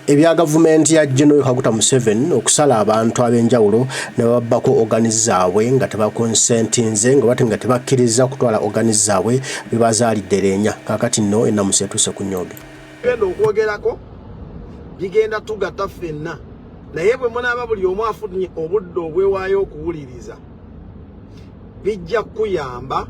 Ebya gavumenti ya General Kaguta Museveni okusala abantu ab'enjawulo ne bababbako organs zaabwe nga tebakonsentinze nga bati nga tebakkirizza kutwala organs zaabwe bibazaalidde leenya. Kaakati nno ennamusa etuuse ku nnyombi. Genda okwogerako bigenda tugatta ffenna, naye bwe munaaba buli omu afunye obudde obwewaayo okuwuliriza, bijja kukuyamba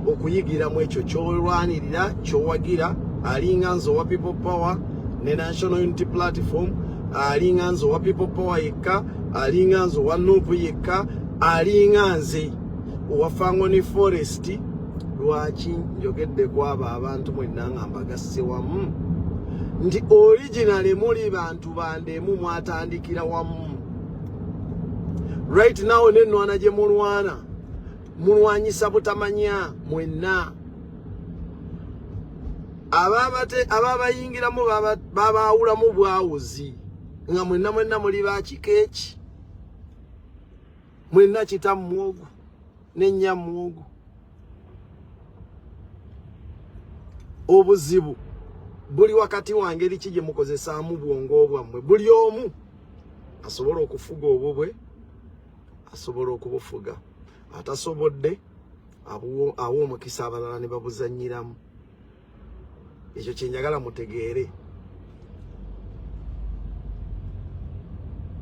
okuyigiramu ekyo kyolwanirira kyowagira. Alinga nze owa People Power ne National Unity Platform, alinga nze owa People Power yekka, alinga nze owa NUP yekka, alinga nze owa Fangoni Forest. Lwaki njogedde ku abo abantu mwenna nga mbagasse wamu nti originally muli bantu bandemu, mwatandikira wamu. Right now n'ennwana gye mulwana mulwanyisa butamanya mwenna. Ababayingiramu babaawulamu bwawuzi nga mwenna mwenna muli ba kika eki, mwenna kitammwogo n'ennyammwogo. Obuzibu buli wakati wa ngeri ki gye mukozesaamu bwongo bwammwe. Buli omu asobola okufuga obubwe, asobola okubufuga, atasobodde awa omukisa abalala ne babuzannyiramu. Ekyo kye njagala mutegeere.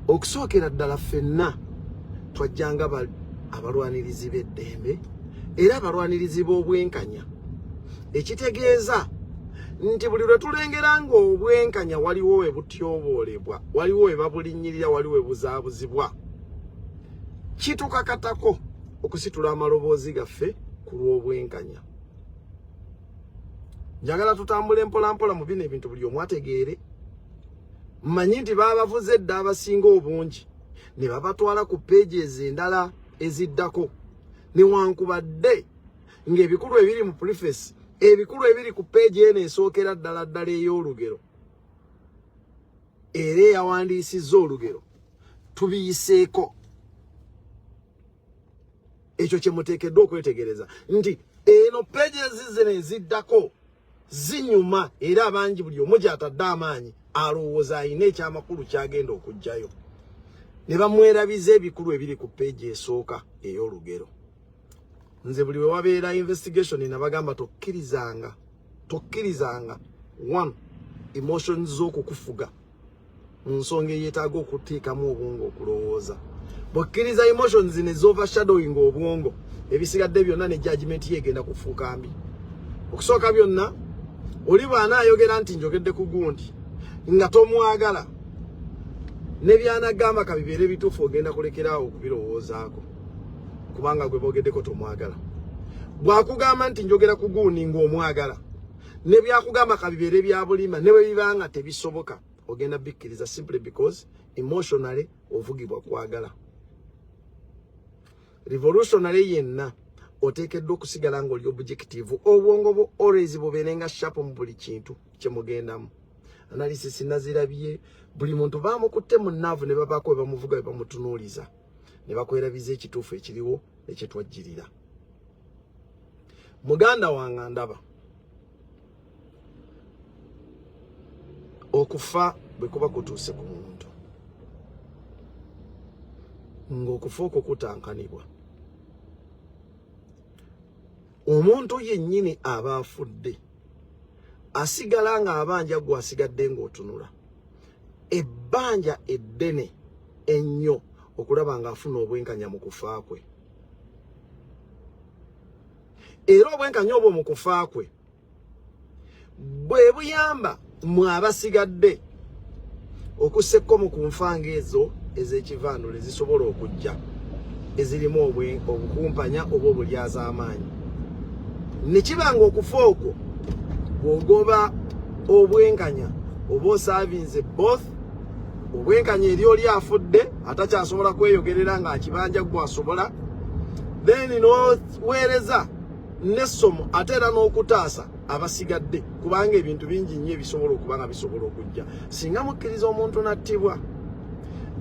Okusookera ddala ffenna twajjanga abalwanirizi b'eddembe era abalwanirizi b'obwenkanya, ekitegeeza nti buli lwe tulengera ng'obwenkanya waliwo we butyoboolebwa, waliwo we babulinnyirira, waliwo we buzaabuzibwa, kitukakatako okusitula amaloboozi gaffe ku lw'obwenkanya. Njagala tutambule mpolampola mu bino ebintu buli omu ategeere. Mmanyi nti baabavuze dda abasinga obungi ne babatwala ku pages endala eziddako, newankubadde ng'ebikulu ebiri mu preface, ebikulu ebiri ku page eno esookera ddala ddala ey'olugero era eyawandiisizza olugero tubiyiseeko. Ekyo kye muteekeddwa okwetegereza nti eno pages zino eziddako zinyuma, era abangi buli omu gy'atadde amaanyi alowooza alina ekyamakulu kyagenda okuggyayo, ne bamwerabiza ebikulu ebiri ku peegi esooka ey'olugero. Nze buli we wabeera investigation nabagamba tokkirizanga, tokkirizanga one emotions z'okukufuga mu nsonga eyeetaaga okuteekamu obwongo okulowooza. Bw'okkiriza emotions ne overshadowing obwongo, ebisigadde byonna ne judgment ye egenda kufuuka mbi. Okusooka byonna, oli bw'anaayogera nti njogedde ku gundi nga tomwagala, ne by'anagamba kabibeere bituufu, ogenda kulekeraawo okubirowoozaako kubanga gwe boogeddeko tomwagala. Bw'akugamba nti njogera ku gundi ng'omwagala, ne byakugamba kabibeere bya bulima, ne bwe biba nga tebisoboka, ogenda bikkiriza simply because emotionally ovugibwa kwagala. Revolutionary yenna oteekeddwa okusigala ng'oli objective, obwongo bwo always bubeere nga sharp mu buli kintu kye mugendamu. Analysis nazirabye, buli muntu bamukutte mu naavu ne babaako we bamuvuga, we bamutunuuliza ne bakwerabiza ekituufu ekiriwo ekyetwajjirira. Muganda wange, ndaba okufa bwe kuba kutuuse ku muntu, ng'okufa okwo kutankanibwa, omuntu yennyini aba afudde asigala ng'abanja gwe asigadde ng'otunula ebbanja eddene ennyo okulaba ng'afuna obwenkanya mu kufa kwe. Era obwenkanya obwo mu kufa kwe bwe buyamba mwe abasigadde okussa ekkomo ku nfanga ezo ez'ekivaanula ezisobola okujja ezirimu obukumpanya oba obulyazaamaanyi. Ne kiba nga okufa okwo bw'ogoba obwenkanya oba osaavinze both obwenkanya eri oli afudde atakyasobola kweyogerera ng'akibanja gwe asobola, then n'oweereza n'essomo ate era n'okutaasa abasigadde, kubanga ebintu bingi nnyo ebisobola okuba nga bisobola okujja singa mukkiriza omuntu n'attibwa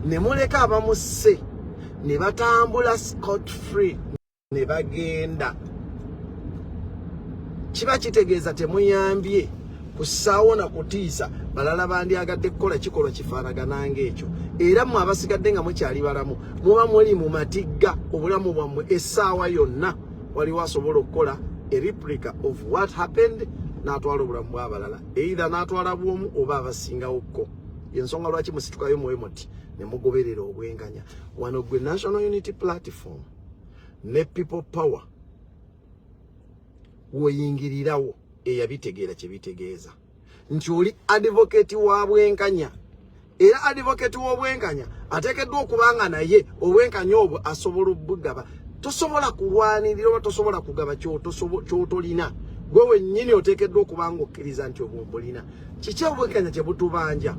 ne muleka abamusse ne batambula scot free ne bagenda. Kiba kitegeeza temuyambye kussaawo na kutiisa Balala bandyagadde kukola kikolwa kifaanagana ng'ekyo. Era mmwe abasigadde nga mukyali balamu, muba muli mu matigga obulamu bwammwe essaawa yonna waliwo asobola okukola a replica of what happened n'atwala obulamu bw'abalala, either n'atwala bw'omu oba abasingawo kko. Yensonga lwaki musitukayo muwe muti ne mugoberera obwenkanya. Wano gwe National Unity Platform ne People Power woyingirirawo eyabitegeera kye bitegeeza nti oli advocate wa bwenkanya, era advocate w'obwenkanya ateekeddwa okuba nga naye obwenkanya obwo asobola obugaba. Tosobola kulwanirira oba tosobola kugaba ky'otolina. Gwe wennyini oteekeddwa okuba nga okkiriza nti obwo mbulina. Kiki obwenkanya kye butubanja?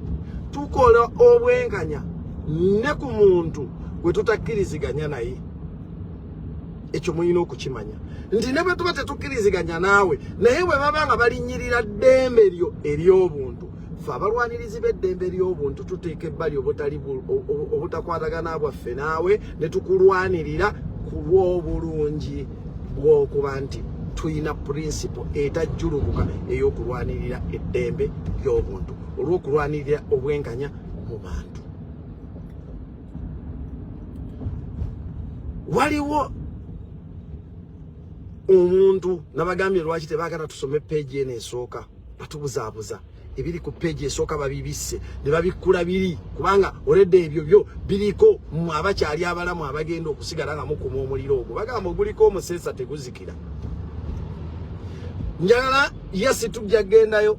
Tukola obwenkanya ne ku muntu gwe tutakkiriziganya naye. Ekyo mulina okukimanya nti ne bwe tuba tetukkiriziganya naawe, naye bwe baba nga balinnyirira ddembe lyo ery'obuntu, ffe abalwanirizi b'eddembe ly'obuntu tuteeka ebbali obutali obutakwatagana bwaffe naawe ne tukulwanirira ku lw'obulungi bw'okuba nti tulina purinsipo etajjulukuka ey'okulwanirira eddembe ly'obuntu, olw'okulwanirira obwenkanya mu bantu. Waliwo omuntu nabagambye lwaki tebaagala tusome peegi eno esooka, batubuzaabuza ebiri ku peegi esooka babibisse ne babikkula biri, kubanga oledde ebyo byo biriko mmwe abakyali abalamu abagenda okusigala nga mukuma omuliro ogwo. Bagamba oguliko omuseesa teguzikira. Njagala yesi tujja kugendayo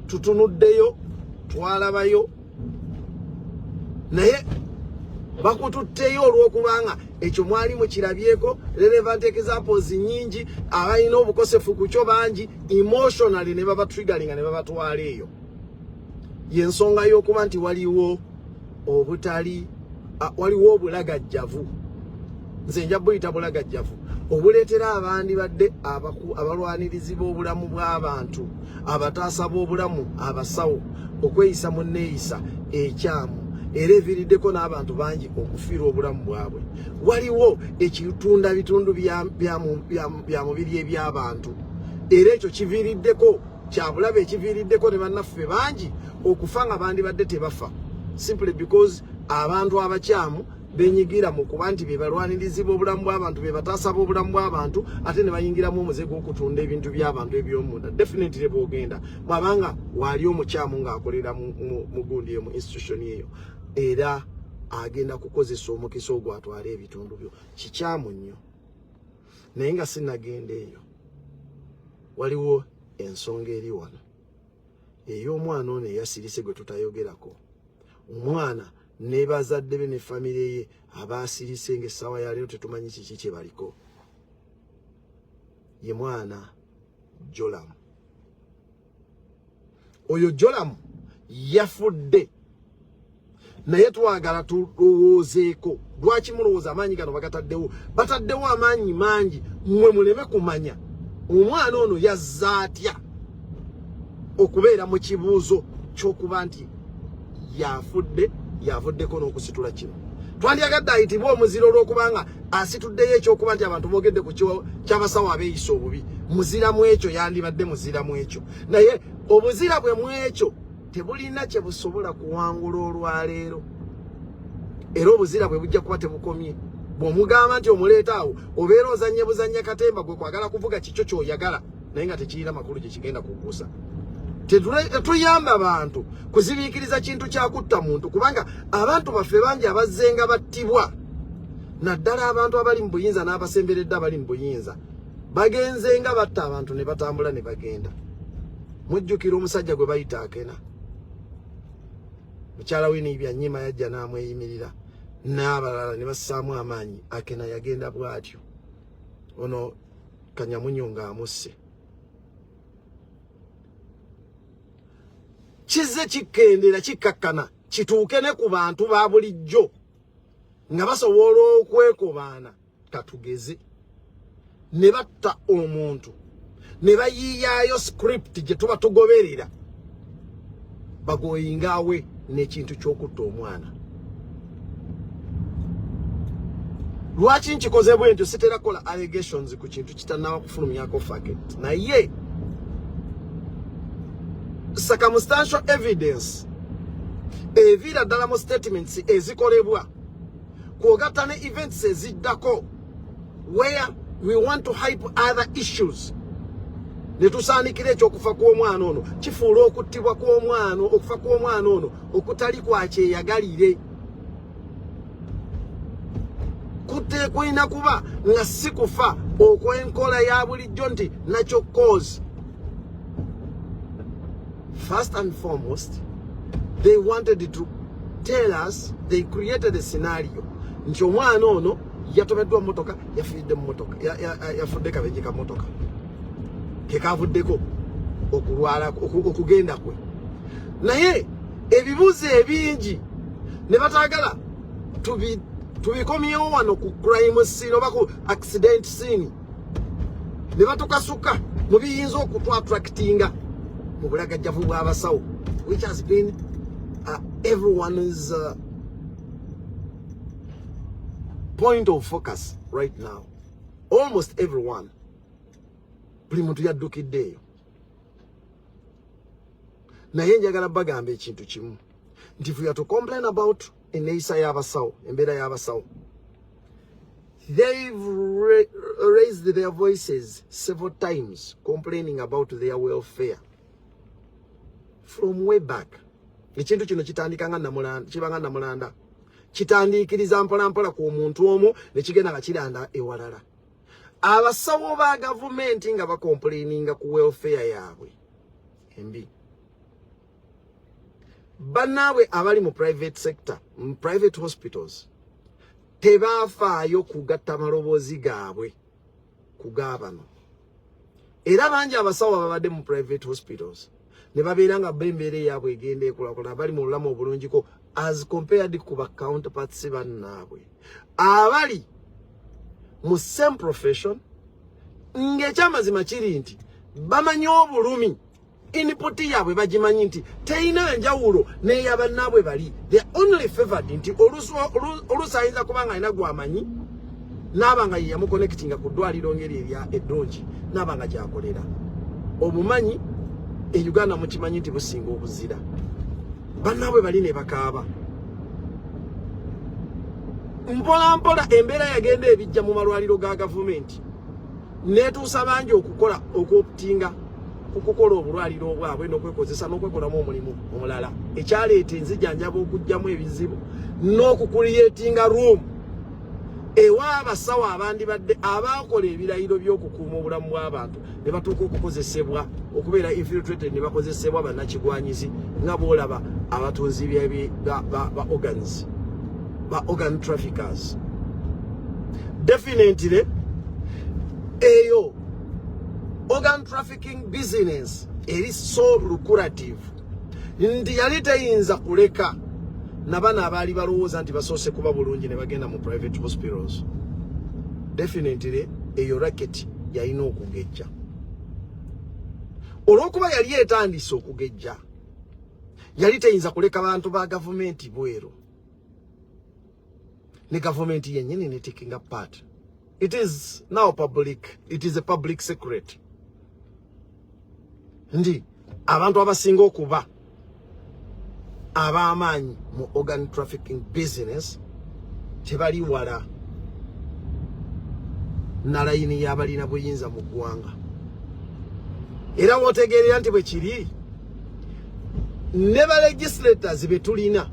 tutunuddeyo twalabayo, naye bakututteyo olw'okubanga ekyo mwali mukirabyeko. Relevant examples nyingi, abalina obukosefu ku kyo bangi, emotionally ne baba triggering ne babatwala eyo. Y'ensonga y'okuba nti waliwo obutali, waliwo obulagajjavu, nze nja buyita bulagajjavu, obuleetera abandi badde abalwanirizi b'obulamu bw'abantu, abataasa b'obulamu, abasawo okweyisa mu nneeyisa ekyamu, era eviiriddeko n'abantu bangi okufiirwa obulamu bwabwe. Waliwo ekitunda bitundu bya mubiri eby'abantu, era ekyo kiviiriddeko kyabulabe, ekiviiriddeko ne bannaffe bangi okufa nga bandibadde tebafa, simply because abantu abakyamu benyigira mu kuba nti be balwanirizi b'obulamu bw'abantu, be bataasa b'obulamu bw'abantu, ate ne bayingiramu omuze gw'okutunda ebintu by'abantu eby'omunda. Definitely bw'ogenda bw'abanga waali omukyamu ng'akolera mu gundi eyo, mu institution eyo, era agenda kukozesa omukisa ogwo atwale ebitundu byo. Kikyamu nnyo. Naye nga sinnagenda eyo, waliwo ensonga eri wano ey'omwana ono eyasirise gwe tutayogerako. Omwana ne bazadde be ne famire ye abaasirise ng'essaawa ya leero tetumanyi kiki kye baliko. Ye mwana Jolamu. Oyo Jolamu yafudde, naye twagala tulowoozeeko lwaki mulowooza amaanyi gano bagataddewo. Bataddewo amaanyi mangi mmwe muleme kumanya omwana ono yazza atya okubeera mu kibuuzo ky'okuba nti yafudde, yavuddeko n'okusitula kino. Twandyagadde ayitibwe omuzira olw'okubanga asituddeyo ekyokuba nti abantu boogedde ku ky'abasawo abeeyisa obubi. Muzira mu ekyo, yandibadde muzira mu ekyo, naye obuzira bwe mu ekyo tebulina kye busobola kuwangula olwaleero, era obuzira bwe bujja kuba tebukomye. Bw'omugamba nti omuleeta awo, obeera ozannye buzannya katemba gwe kwagala kuvuga kikyo ky'oyagala, naye nga tekirina makulu gye kigenda kukuusa. Tetuyamba bantu kuzibiikiriza kintu kyakutta muntu, kubanga abantu baffe bangi abazzenga battibwa, naddala abantu abali mu buyinza n'abasemberedde abali mu buyinza, bagenzenga batta abantu ne batambula ne bagenda. Mujjukira omusajja gwe bayita Akena, mukyala we Byanyima yajja n'amweyimirira n'abalala ne bassaamu amaanyi. Akena yagenda bw'atyo, ono Kanyamunyu ng'amusse. Kizze kikendera kikkakkana kituuke ne ku bantu ba bulijjo nga basobola okwekobaana, katugeze ne batta omuntu ne bayiiyaayo script gye tuba tugoberera, bagoyingaawe n'ekintu ky'okutta omwana. Lwaki nkikoze bwe ntyo? Sitera kukola allegations ku kintu kitannaba kufulumyako fact, naye Circumstantial evidence eviira ddala mu statements ezikolebwa kwogatta ne events eziddako where we want to hype other issues ne tusaanikira ekyokufa kw'omwana ono. Kifuula okuttibwa kw'omwana, okufa kw'omwana ono okutali kwa kyeyagalire kulina kuba nga si kufa okw'enkola ya bulijjo nti nakyo cause. First and foremost, they wanted to tell us, they created a scenario nti omwana ono yatomeddwa mmotoka, yafiiridde mu mmotoka, yafudde kabenje ka mmotoka kekavuddeko okulwala okugenda kwe. Naye ebibuuzo ebingi ne bataagala tubikomyewo wano ku crime scene oba ku accident scene, ne batukasuka mu biyinza okutwattractinga mu bulagajjavu bw'abasawo, which has been everyone's point of focus right now. Almost everyone, buli muntu yaddukidde eyo. Naye njagala bagamba ekintu kimu nti if we are to complain about enneeyisa y'abasawo, embeera y'abasawo, they've raised their voices several times complaining about their welfare from way back. Ekintu kino kitandika nga namulanda, kiba nga namulanda, kitandiikiriza mpola mpola ku omuntu omu ne kigenda nga kiranda ewalala. Abasawo ba gavumenti nga bacomplaininga ku welfare yaabwe embi, bannaabwe abali mu private sector, mu private hospitals, tebaafaayo kugatta maloboozi gaabwe ku gaabano. Era bangi abasawo ababadde mu private hospitals ne babeera nga bo embeera eyaabwe egenda ekulakulana, bali mu bulamu obulungiko as compared ku ba counterparts bannaabwe abali mu same profession, ng'ekyamazima kiri nti bamanyi obulumi, input yaabwe bagimanyi nti terina njawulo n'eyabannaabwe bali. They only favored nti oluusi ayinza kuba nga alina gwamanyi naaba nga ye yamuconnectinga ku ddwaliro ngeri erya eddungi naaba nga gyakolera. Obumanyi e Uganda mukimanyi nti businga obuzira. Bannaabwe bali ne bakaaba. Mpola mpola embeera yagenda ebijja mu malwaliro ga gavumenti netuusa bangi okukola okuoptinga kukukola obulwaliro obwabwe n'okwekozesa n'okwekolamu omulimu omulala, ekyaleeta enzijanjaba okugjamu ebizibu n'okucreatinga room ewa abasawo abandibadde abakola ebirayiro by'okukuuma obulamu bw'abantu ne batuuka okukozesebwa okubeera infiltrated ne bakozesebwa bannakigwanyizi nga bw'olaba abatunzi ba organs, ba organ traffickers. Definitely eyo organ trafficking business eri so lucrative nti yali teyinza kuleka nabano abaali balowooza nti basoose kuba bulungi ne bagenda mu private hospitals. Definitely eyo racket yalina okugejja. Olw'okuba yali etandise okugejja, yali teyinza kuleka bantu ba gavumenti bweru, ne gavumenti yennyini ne taking a part. It is now public, it is a public secret nti abantu abasinga okuba ab'amaanyi mu organ trafficking business tebali wala na layini y'abalina buyinza mu ggwanga. Era wootegeerera nti bwe kiri, ne ba legislators be tulina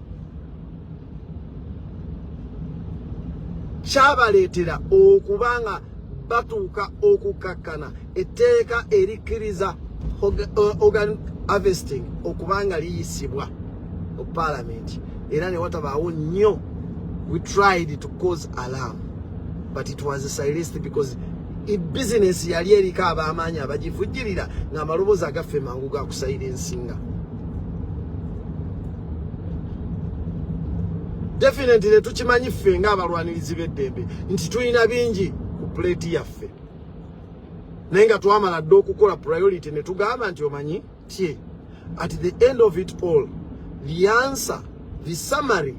kyabaleetera okuba nga batuuka okukakkana etteeka erikkiriza organ harvesting okuba nga liyisibwa mu parliament, era ne watabaawo nnyo. We tried to cause alarm, but it was silenced because business yali eriko ab'amaanyi abagivujjirira ng'amaloboozi agaffe mangu gakusayira ensinga. Definitely tukimanyi ffe ng'abalwanirizi b'eddembe nti tulina bingi ku plate yaffe, naye nga twamala dde okukola priority ne tugamba nti omanyi tye, at the end of it all, the answer, the summary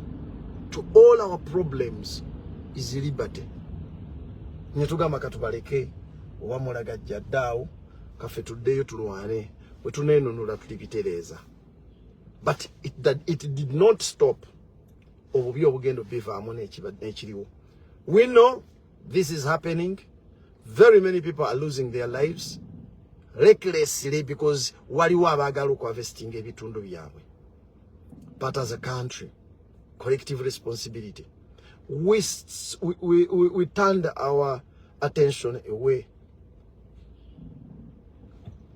to all our problems is liberty. Ne tugamba katubaleke oba mulagajja ddaawo, kaffe tuddeyo tulwane. Bwe tuneenunula tulibitereeza, but it did not stop obubi obugenda obivaamu n'ekiriwo. We know this is happening. Very many people are losing their lives recklessly because waliwo abaagala okuharvestinga ebitundu byabwe. But as a country, collective responsibility, we turned our attention away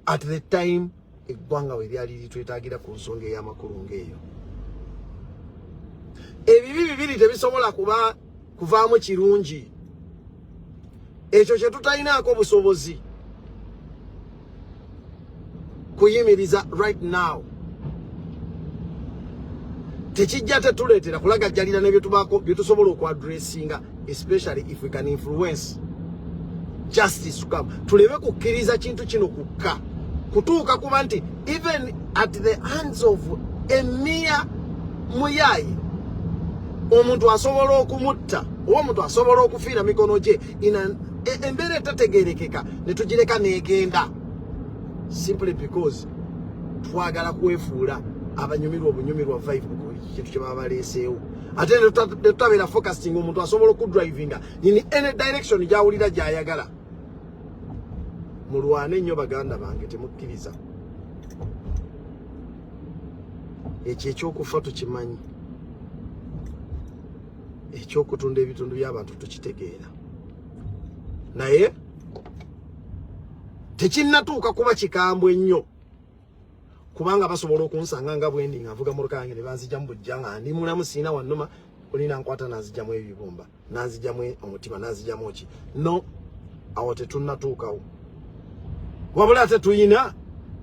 at the time eggwanga we lyali litwetaagira ku nsonga ey'amakulu ng'eyo. Ebibi bibiri tebisobola kuba kuvaamu kirungi. Ekyo kye tutalinaako busobozi kuyimiriza right now tekijja tetuleetera kulagajjalira n'ebyetubaako bye tusobola okuaddressinga, especially if we can influence justice to come. Tuleme kukkiriza kintu kino kukka kutuuka kuba nti even at the hands of emia muyayi, omuntu asobola okumutta oba omuntu asobola okufiira mikono gye embeera etategerekeka, ne tugireka n'egenda simply because twagala kwefuula abanyumirwa obunyumirwa vibe ku kintu kye baba baleeseewo, ate ne tutabeera focusing. Omuntu asobola okudrivinga in any direction gyawulira gyayagala. Mulwane nnyo, baganda bange, temukkiriza ekyo. Ekyokufa tukimanyi, ekyokutunda ebitundu by'abantu tukitegeera, naye tekinnatuuka kuba kikambwe nnyo, kubanga basobola okunsanga nga bwendi nga nvuga motoka yange ne banzijamu bujja nga ndi mulamu, siina wannuma, olina nkwata nanzijamu ebibumba, nanzijamu omutima, nanzijamu ki. No, awo tetunnatuukawo. Wabula ate tuyina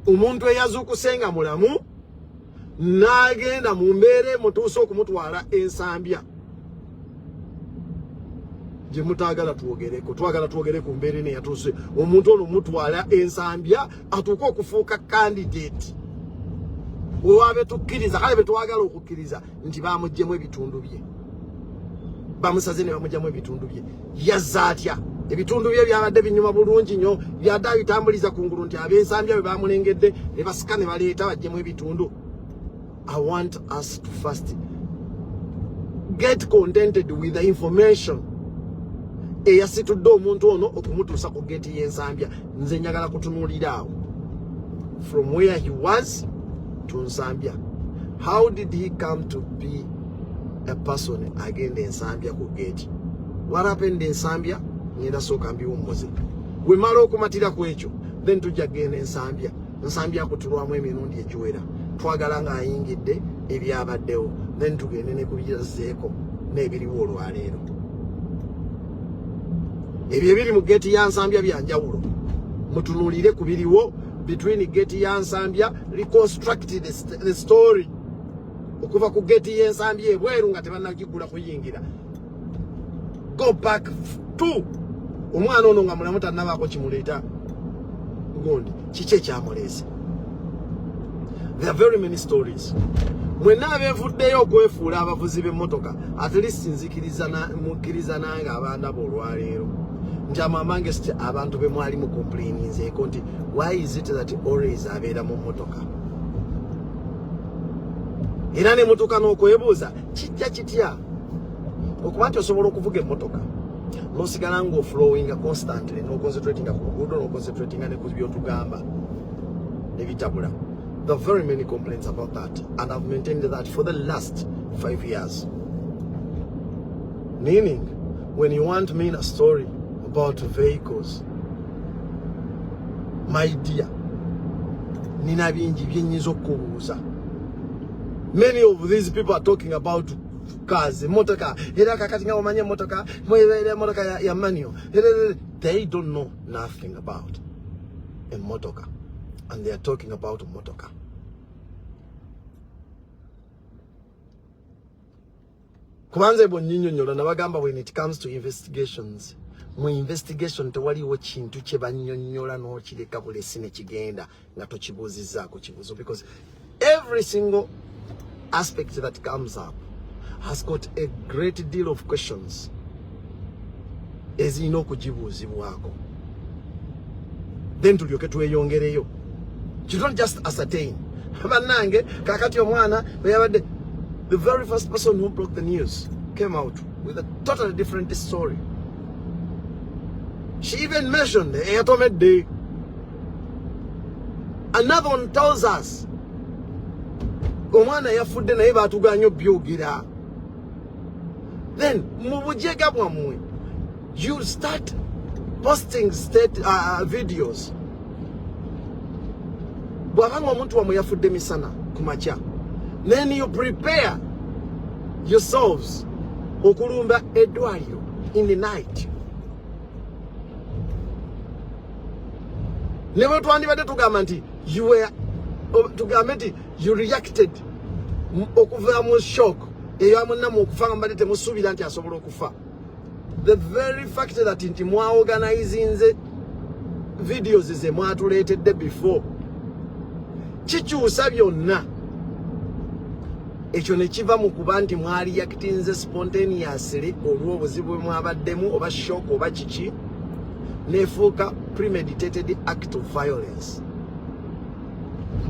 omuntu eyazuukuse nga mulamu n'agenda mu mbeera emutuuse okumutwala Ensambya gye mutaagala twogereko. Twagala twogere ku mbeera eno eyatuuse omuntu ono mutwala Ensambya atuuke okufuuka candidate wewabe tukkiriza. Kale betwagala okukkiriza nti bamuggyemu ebitundu bye, bamusaze ne bamugyamu ebitundu bye, yazza atya ebitundu bye byabadde binyuma bulungi nnyo, byadde abitambuliza kungulu, nti ab'Ensambya bwe bamulengedde ne basika ne baleeta baggyemu ebitundu? I want us to first get contented with the information eyasitudde omuntu ono okumutuusa ku geeti y'Ensambya. Nze njagala kutunuulira awo, from where he was to Nsambya. How did he come to be a person agenda Ensambya ku geeti? What happened Ensambya? Ngenda sooka mbiwummuze. Wemala okumatira ku ekyo, then tujja kugenda Ensambya. Nsambya akutulwamu emirundi egiwera. Twagala ng'ayingidde ebyabaddewo, then tugende ne kubyazeeko n'ebiriwo olwaleero. Ebyo ebiri mu geeti ya Nsambya byanjawulo. Mutunuulire ku biriwo between geeti ya Nsambya. Reconstruct the story okuva ku geeti y'Ensambya ebweru nga tebannagigula kuyingira. Go back to omwana ono nga mulamu, tannabaako kimuleeta gundi, kiki ekyamuleese? There are very many stories. Mwenna abeevuddeyo okwefuula abavuzi b'emmotoka, at least nzikiriza, mukkiriza nange abandaba olwaleero nti amamangest abantu be mwali mucomplaininzeeko nti why is it that always abeera mu mmotoka, era ne mutuuka n'okwebuuza kijja kitya okuba nti osobola okuvuga emmotoka n'osigala ng'oflowinga constantly, n'oconcentratinga ku luguudo, n'oconcentratinga ne ku byotugamba nebitabula. There are very many complaints about that, and I've maintained that for the last 5 years, meaning when you want me in a story about vehicles, my dear, nina bingi byenyinza okukubuuza. Many of these people are talking about cars, emotoka, era kakati nga omanyi emotoka, emotoka ya manual. They don't know nothing about emotoka and they are talking about motoka. Kubanze bwonnyinyonnyola nabagamba, when it comes to investigations, mu investigation tewaliwo kintu kye bannyonnyola n'okireka bulesi ne kigenda nga tokibuuzizzaako kibuuzo, because every single aspect that comes up has got a great deal of questions ezirina okugibuuzibwako, then tulyoke tweyongereyo. You don't just ascertain. Bannange, kakati omwana bwe yabadde, the very first person who broke the news came out with a totally different story. She even mentioned eyatomedde. Another one tells us omwana yafudde naye batuganye obyogera. Then mu bujega bwammwe you start posting state videos. Bw'abanga omuntu wamwe yafudde misana ku makya, then you prepare yourselves okulumba eddwaliro in the night. Ne bwe twandibadde tugamba nti you were, tugambe nti you reacted okuva mu shock eya munnammwe okufa nga mubadde temusuubira nti asobola okufa. The very fact that nti mwaorganizinze videos ze mwatuleetedde before kikyusa byonna. Ekyo ne kiva mu kuba nti mwaliyakitinze spontaneously olw'obuzibu bwe mwabaddemu oba shock oba kiki, nefuuka premeditated act of violence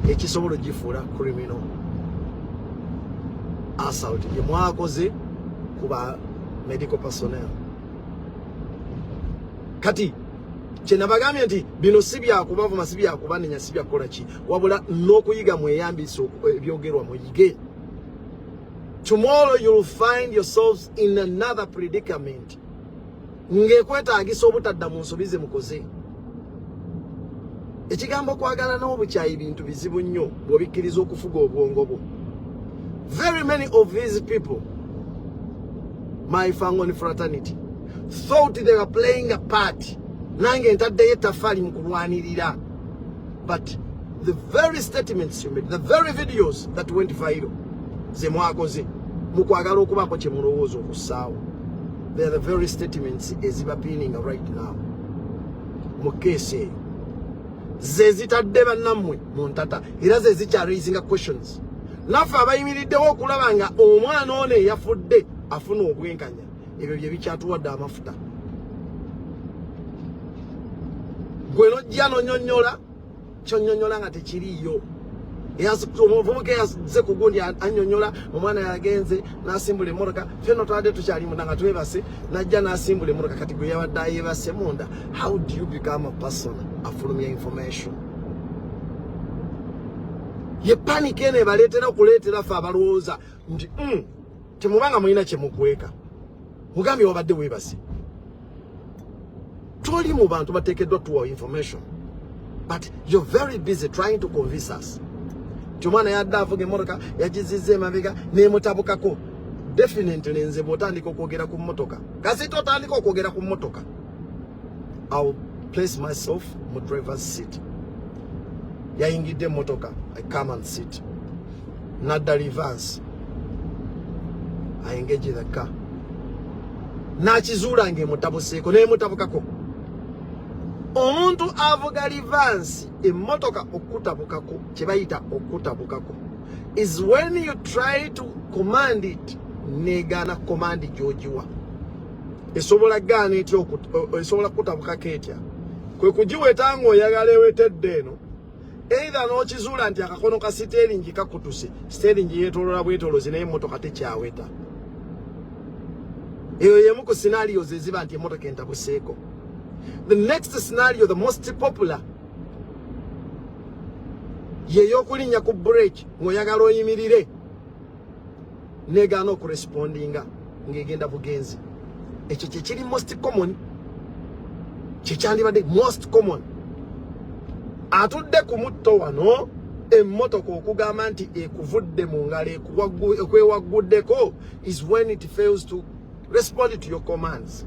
ekisobola ogifuula criminal assault gye mwakoze ku ba medical personnel. Kati kyenabagambye nti bino si byakubavuma, si byakubanenya, si byakukola ki, wabula n'okuyiga mweyambisa ebyogerwa muyige. Tomorrow you'll find yourselves in another predicament ng'ekwetaagisa obutadda mu nsobi ze mukoze. Ekigambo kwagala n'obukyayi bintu bizibu nnyo bw'obikkiriza okufuga obwongo bwo. Very many of these people, my Fangone fraternity, thought they were playing a part. Nange ntaddeyo ettaffaali mu kulwanirira, but the very statements you made, the very videos that went viral ze mwakoze mu kwagala okubaako kye mulowooza okussaawo, they are the very statements ezibapiininga right now mu keesi eyo. Ze zitadde bannammwe mu ntata era ze zikyaraisinga questions. Naffe abayimiriddewo okulaba nga omwana ono eyafudde afuna obwenkanya, ebyo bye bikyatuwadde amafuta. Gwe nojja nonyonyola kyonyonyola nga tekiriiyo. Omuvubuka eyazze ku gundi annyonnyola omwana yagenze n'asimbula emmotoka, fenno twabadde tukyali munda nga twebase, n'ajja n'asimbula emmotoka. Kati gwe yabadde ayebase munda, how do you become a person afulumya information? Ye panic eno ebaleetera okuleetera ffe abalowooza nti temubanga mulina kyemukweka. Mugambye wabadde weebase, toli mu bantu bateekeddwa tuwa information, but you're very busy trying to convince us nti omwana yadde avuga emmotoka yagizizza emabega n'emutabukako. Definitely nze bw'otandika okwogera ku mmotoka, kasita otandika okwogera ku mmotoka, I'll place myself mu driver's seat. Yayingidde emmotoka, I come and sit. Nadda reverse, I engage the car, n'akizuula ng'emutabuseeko n'emutabukako. Omuntu avuga reverse, emmotoka okutabukako, kye bayita okutabukako is when you try to command it negaana command gy'ogiwa. Esobola gaana etya? Esobola kutabukako etya? Kwe kugiweta ng'oyagala ewetedde eno, either n'okizuula nti akakono ka siteeringi kakutuse, siteeringi yeetoolola bwetoolozi naye emmotoka tekyaweta. Eyo yemu ku scenarios eziba nti emmotoka entabuseeko. The next scenario, the most popular, yey'okulinnya ku brake ng'oyagala oyimirire, negaana okurespondinga ng'egenda bugenzi. Ekyo kyekiri most common, kyekyandibadde most common. Atudde ku mutto wano, emmotoka okugamba nti ekuvudde mu ngalo, ekwewagguddeko is when it fails to respond to your commands.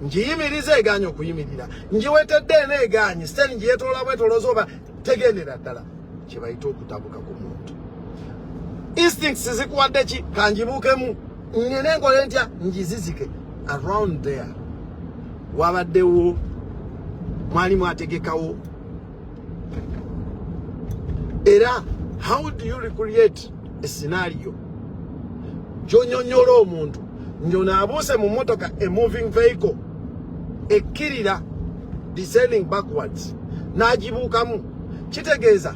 Ngiyimiriza egaanye okuyimirira, ngiwetedde eno egaanye, steering yeetoola bwetolooza oba tegendera ddala, kye bayita okutabuka ku muntu. Instincts zikuwadde ki? Kangibuukemu ngene nkole ntya ngizizike. Around there wabaddewo mwali mwategekawo. Era how do you recreate a scenario gyonyonyola omuntu njono abuuse mu motoka, a moving vehicle ekkirira, descending backwards, n'agibuukamu? Kitegeeza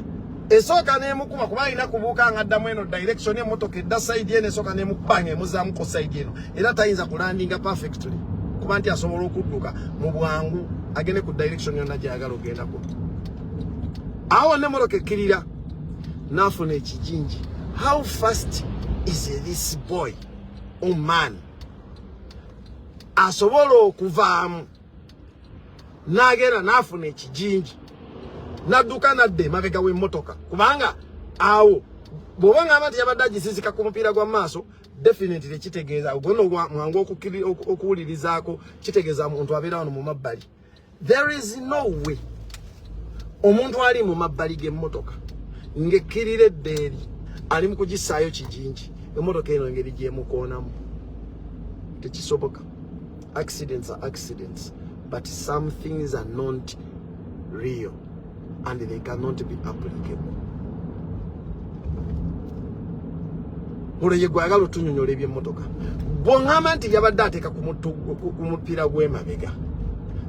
Esooka n'emukuba kuba alina kubuuka nga addamu eno direction, emmotoka edda side eno, esooka n'emukuba nga emuzaamuko side eno, era tayinza kulandinga perfectly kuba nti asobola okudduka mu bwangu agende ku direction yonna gy'ayagala ogendako. Awo wonna emmotoka ekkirira n'afuna ekijinji. How fast is this boy or man asobola okuvaamu n'agenda n'afuna ekijinji n'adduka n'adda emabega w'emmotoka? Kubanga awo bw'oba ngamba nti yabadde agisisika ku mupiira gwa maaso, definitely kitegeeza ogwo mwangu okuwulirizaako, kitegeeza muntu abeera wano mu mabbali. There is no way omuntu ali mu mabbali g'emmotoka ng'ekkirira edda eri ali mu kugisaayo kijinji, emmotoka eno engeri gyemukoonamu tekisoboka. Accidents are accidents, but some things are not real and they cannot be applicable. Olwo ye gwagala otunyonyola ebyemmotoka, bw'oŋŋamba nti yabadde ateeka ku mupiira gw'emabega,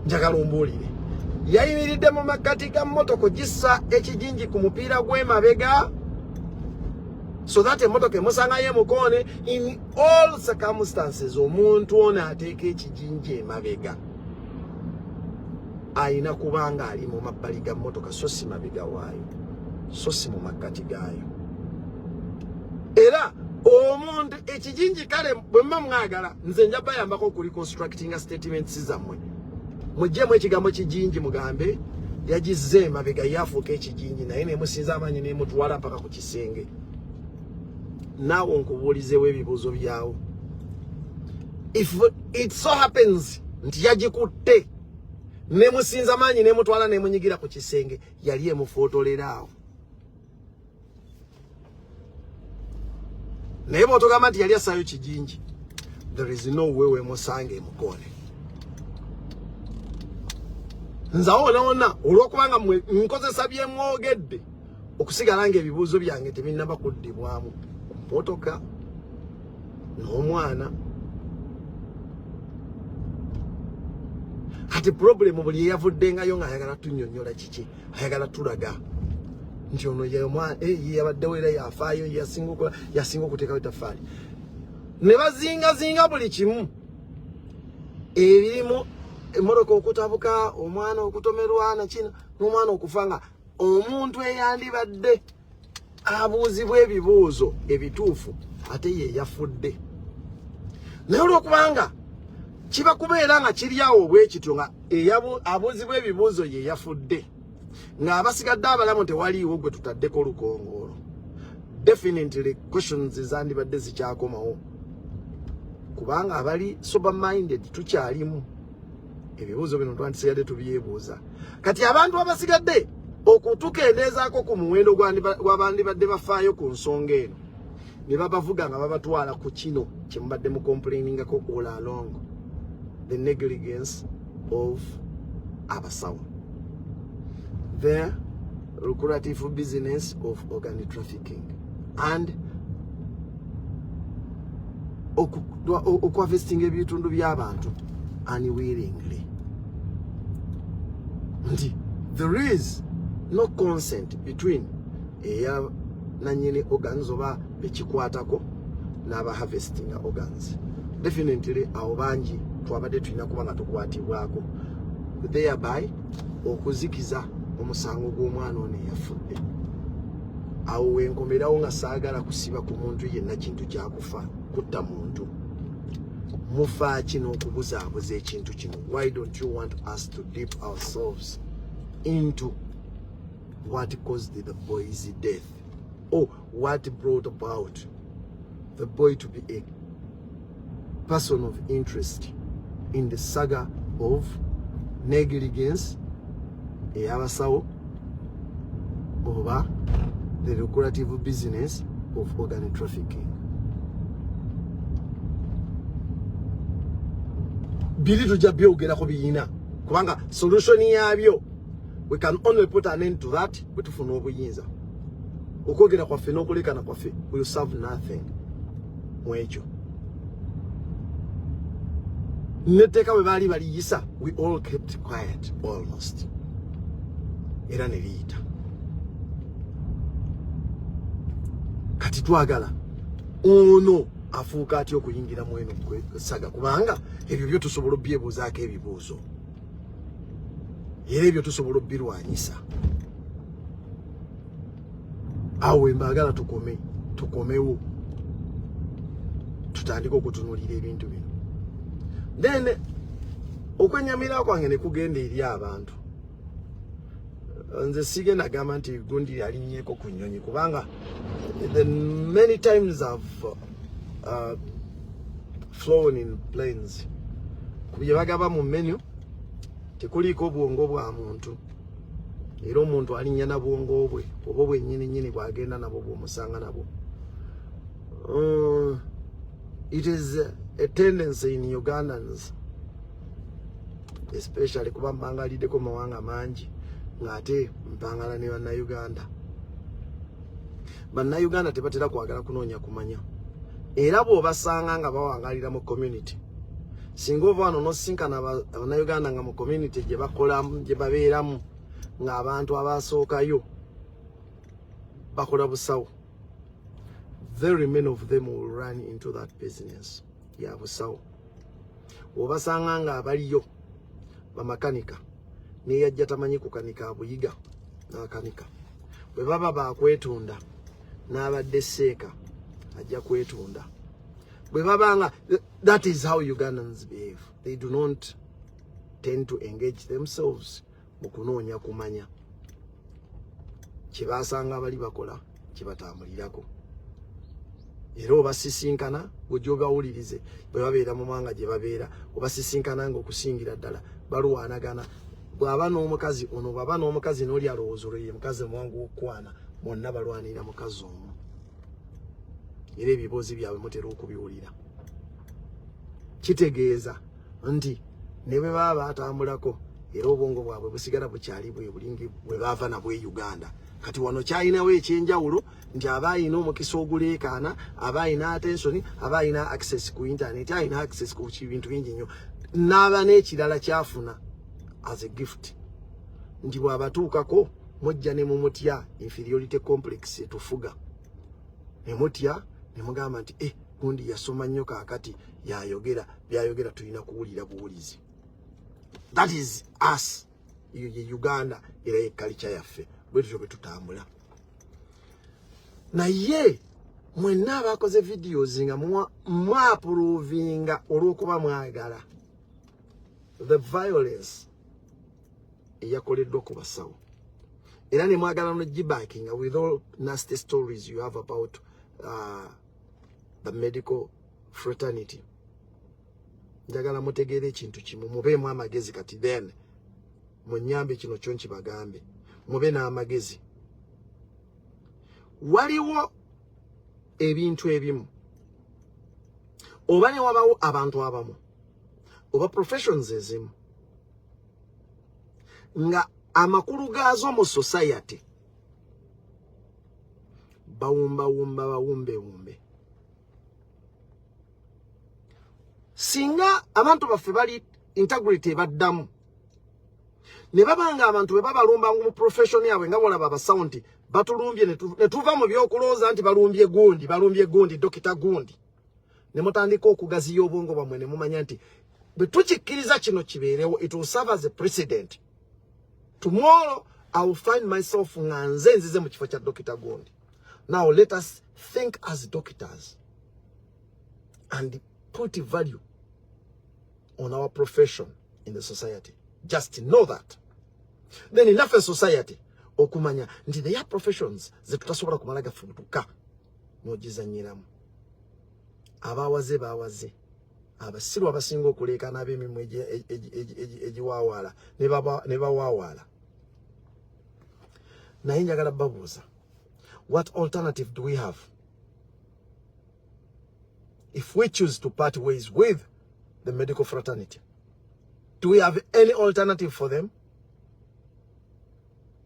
njagala ombuulire, yayimiridde mu makkati ga mmotoka ogissa ekijinji ku mupiira gw'emabega so that emmotoka emusangayo emukoone? In all circumstances, omuntu ono ateeka ekijinji emabega ayina kubanga ali mu mabbali ga mmotoka, so si mabega waayo, so si mu makkati gaayo. Era omuntu ekijinji, kale bwe muba mwagala nze nja bayambako okureconstructinga statements zammwe, muggyemu ekigambo kijinji, mugambe yagizze emabega yafuuka ekijinji, naye nemusinza amaanyi nemutwala mpaka ku kisenge. Naawe nkubuulizewo ebibuuzo byawo. If it so happens nti yagikutte nemusinza maanyi nemutwala nemunyigira ku kisenge, yali emufootolera awo? Naye bw'otogamba nti yali assaayo kijinji, there is no way wemusanga emukoone. Nze awo wona olw'okubanga mwe nkozesa byemwogedde okusigala nga ebibuuzo byange tebinnaba kuddibwamu motoka n'omwana. Kati problem, buli eyavuddengayo ng'ayagala tunnyonnyola kiki, ayagala tulaga nti ono ye yabaddewo era yafaayo, yasinga okuteekawo ettaffaali, ne bazingazinga buli kimu ebirimu emmotoka okutabuka, omwana okutomerwa, nakino n'omwana okufa, nga omuntu eyandibadde abuuzibwa ebibuuzo ebituufu ate ye yafudde. Naye olwokubanga kiba kubeera nga kiri awo bwe kityo, nga abuuzibwa ebibuuzo ye yafudde, ng'abasigadde abalamu tewaliiwo gwe tutaddeko olukongoolo, definitely questions zandibadde zikyakomawo, kubanga abali sober minded tukyalimu, ebibuuzo bino twandisigadde tubyebuuza. Kati abantu abasigadde okutukendeezaako ku muwendo gw'abandibadde bafaayo ku nsonga eno, ne babavuga nga babatwala ku kino kye mubadde mu complainingako all along, the negligence of abasawo, their lucrative business of organ trafficking and okuharvestinga ebitundu by'abantu unwillingly, nti there is no consent between eya nanyini organs oba bekikwatako n'aba harvesting organs. Definitely awo bangi twabadde tulina kuba nga tukwatibwako, thereby okuzikiza omusango gw'omwana ono eyafudde. Awo wenkomerawo, nga saagala kusiba ku muntu yenna kintu kyakufa kutta muntu. Mufaaki n'okubuzaabuza ekintu kino? Why don't you want us to dip ourselves into what caused the boy's death or what brought about the boy to be a person of interest in the saga of negligence ey'abasawo oba the lucrative business of organ trafficking? Biri tujja byogerako biyina, kubanga solution yabyo, we can only put an end to that bwe tufuna obuyinza. Okwogera kwaffe n'okulekana kwaffe will serve nothing mu ekyo. Netteeka bwe baali baliyisa, we all kept quiet almost, era ne liyita. Kati twagala ono afuuka atya okuyingira mu eno saga, kubanga ebyo byo tusobola obyebuuzaako ebibuuzo, era ebyo tusobola obirwanyisa. Awo wembaagala tukome, tukomewo tutandike okutunulira ebintu bino. Then okwenyamira kwange ne kugenda eri abantu. Nze sigenda gamba nti gundi yalinnyeko ku nnyonyi, kubanga the many times I've flown in planes, ku bye bagaba mu menu tekuliiko bwongo bwa muntu, era omuntu alinnya na bwongo bwe oba bwennyini nnyini bwagenda nabwo bw'omusanga nabwo. It is a tendency in Ugandans especially, kuba mpangaliddeko mawanga mangi ng'ate mpangala ne Bannayuganda. Bannayuganda tebatera kwagala kunoonya kumanya, era bw'obasanga nga bawangalira mu community, singa ova wano n'osinkana Bannayuganda nga mu community gye bakolamu, gye babeeramu, ng'abantu abasookayo bakola busawo, very many of them will run into that business ya busawo. Obasanga nga abaliyo bamakanika, neyajja tamanyi kukanika, abuyiga n'akanika. Bwe baba bakwetunda, n'abadde seeka ajja kwetunda. Bwe babanga, that is how Ugandans behave. They do not tend to engage themselves mu kunoonya kumanya. Kyebasanga bali bakola kyebatambulirako, era obasisinkana gwe obawulirize bwe babeera mu mawanga gye babeera, obasisinkana nga okusingira ddala balwanagana. Bw'aba n'omukazi ono, bw'aba n'omukazi n'oli alowooza olwo ye mukazi omuwangu w'okukwana, bonna balwanirira mukazi omu, era ebiboozi byabwe mutera okubiwulira. Kitegeeza nti ne bwe baba batambulako, era obwongo bwabwe busigala bukyali bwe bulingi bwe baava nabwe e Uganda. Kati wano kyalinawo ekyenjawulo nti aba ayina omukisa oguleekaana, aba ayina attention, aba ayina access ku internet, ayina access ku bintu bingi nnyo, n'aba n'ekirala kyafuna as a gift nti bw'abatuukako mujja ne mumutya. Inferiority complex etufuga ne mutya ne mugamba nti, "Eh, gundi yasoma nnyo, kaakati yayogera byayogera, tulina kuwulira buwulizi." That is us. Eyo ye Uganda, era ye culture yaffe, bwe tutyo bwe tutambula. Naye mwenna abakoze videos nga mwapuruvinga olw'okuba mwagala the violence eyakoleddwa ku basawo, era ne mwagala nogibackinga with all nasty stories you have about the medical fraternity, njagala mutegeere ekintu kimu, mubeemu amagezi. Kati then munyambe kino kyo nkibagambe, mube n'amagezi. Waliwo ebintu ebimu oba ne wabawo abantu abamu oba professions ezimu nga amakulu gaazo mu society bawumbawumba, bawumbewumbe. Singa abantu baffe bali integrity ebaddamu ne baba nga abantu bwe babalumba mu profession yaabwe, nga bolaba abasawo nti batulumbye, ne tuva mu by'okulowooza nti balumbye gundi, balumbye gundi, dokita gundi, ne mutandika okugaziya obwongo bwammwe ne mumanya nti bwe tukikkiriza kino kibeerewo, it will serve as a precedent. Tomorrow I will find myself nga nze nzize mu kifo kya dokita gundi. Now let us think as doctors and put value on our profession in the society. Just know that then enough society okumanya nti there are professions zetutasobola kumala gafubutuka n'ogizanyiramu. Abawaze bawaze, abasiru abasinga okuleekana, ab'emimwa egiwaawaala ne bawawaala. Naye njagala babuuza, what alternative do we have if we choose to part ways with the medical fraternity? Do we have any alternative for them?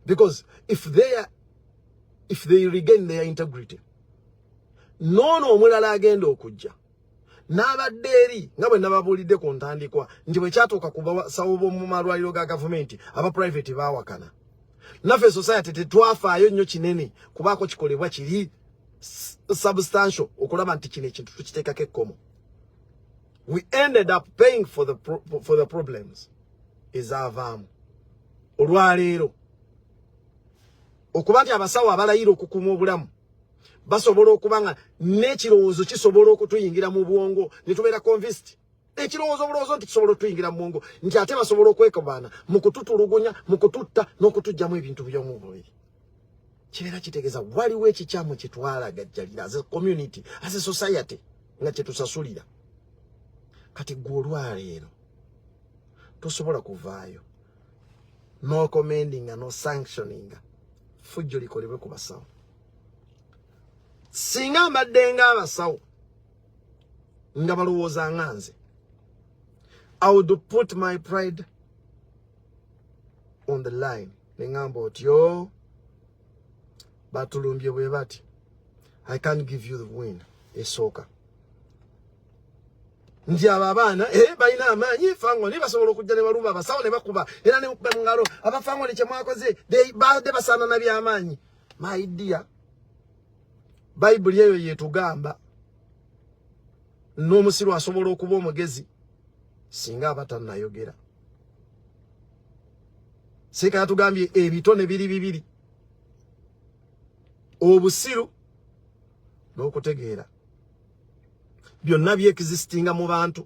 Because if they regain their integrity, noono omulala agenda okujja n'abadde eri, nga bwe nababuulidde ku ntandikwa nti bwe kyatuuka ku basawo b'omu malwaliro ga gavumenti, aba private baawakana. Naffe society tetwafaayo nnyo kinene kubaako kikolebwa kiri. Substantial okulaba nti kino ekintu tukiteekako ekkomo. We ended up paying for the problems ezaavaamu. Olwaleero okuba nti abasawo abalayira okukuuma obulamu basobola okuba nga n'ekirowoozo kisobola okutuyingira mu bwongo ne tubeera convinced, ekirowoozo obulowoozo nti kisobola okutuyingira mu bwongo nti ate basobola okwekobaana mu kututulugunya, mu kututta n'okutuggyamu ebintu by'omu mubiri, kibeera kitegeeza waliwo ekikyamu kyetwalagajjalira as a community, as a society, nga kyetusasulira. Kati gwe olwaleero tosobola kuvaayo nocommendinga, no sanctioninga fujjo likolebwe ku basawo. Singa mbadde nga abasawo nga balowooza nga nze, I would put my pride on the line neŋŋamba otyo batulumbye bwe bati, I can't give you the win. Esooka nti abo abaana balina amaanyi, fangoni basobola okujja ne balumba abasawo ne bakuba era ne mukuba mu ngalo. Abafangoni kyemwakoze badde basaanana byamaanyi. My dear, Bayibuli eyo yetugamba n'omusiru asobola okuba omugezi singa aba tannayogera. Seeka yatugambye ebitone biri bibiri, obusiru n'okutegeera, byonna byexistinga mu bantu.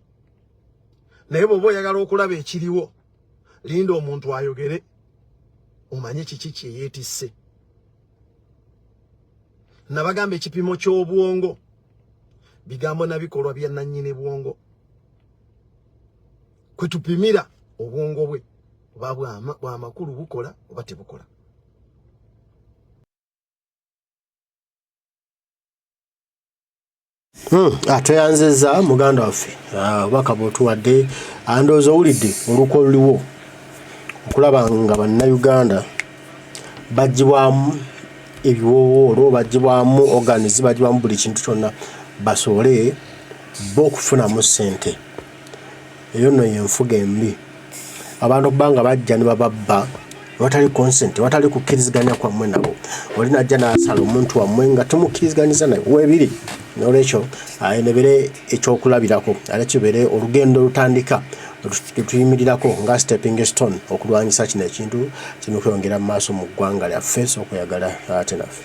Naye bw'oba oyagala okulaba ekiriwo, linda omuntu ayogere omanye kiki kyeyeetisse. Nabagamba ekipimo ky'obwongo bigambo na bikolwa bya nannyini bwongo, kwe tupimira obwongo bwe oba bwamakulu, bukola oba tebukola. Tweyanzizza muganda waffe, obubaka bw'otuwadde. Ndowooza owulidde olukwe oluliwo okulaba nga bannayuganda baggyibwamu ebiwoowoolo, baggyibwamu organs, baggyibwamu buli kintu kyonna basobole bo okufunamu ssente. Eyo nno y'enfuga embi. Abantu okuba nga bajja ne bababba watali consent, watali kukkiriziganya kwammwe nabo. Oli n'ajja n'asala omuntu wammwe nga temukkiriziganyizza naye, weebiri. Noolwekyo eno ebeere ekyokulabirako, ate kibeere olugendo olutandika lwe tuyimirirako nga stepping stone okulwanyisa kino ekintu kireme kweyongera mu maaso mu ggwanga lyaffe. So okweyagala ate naffe.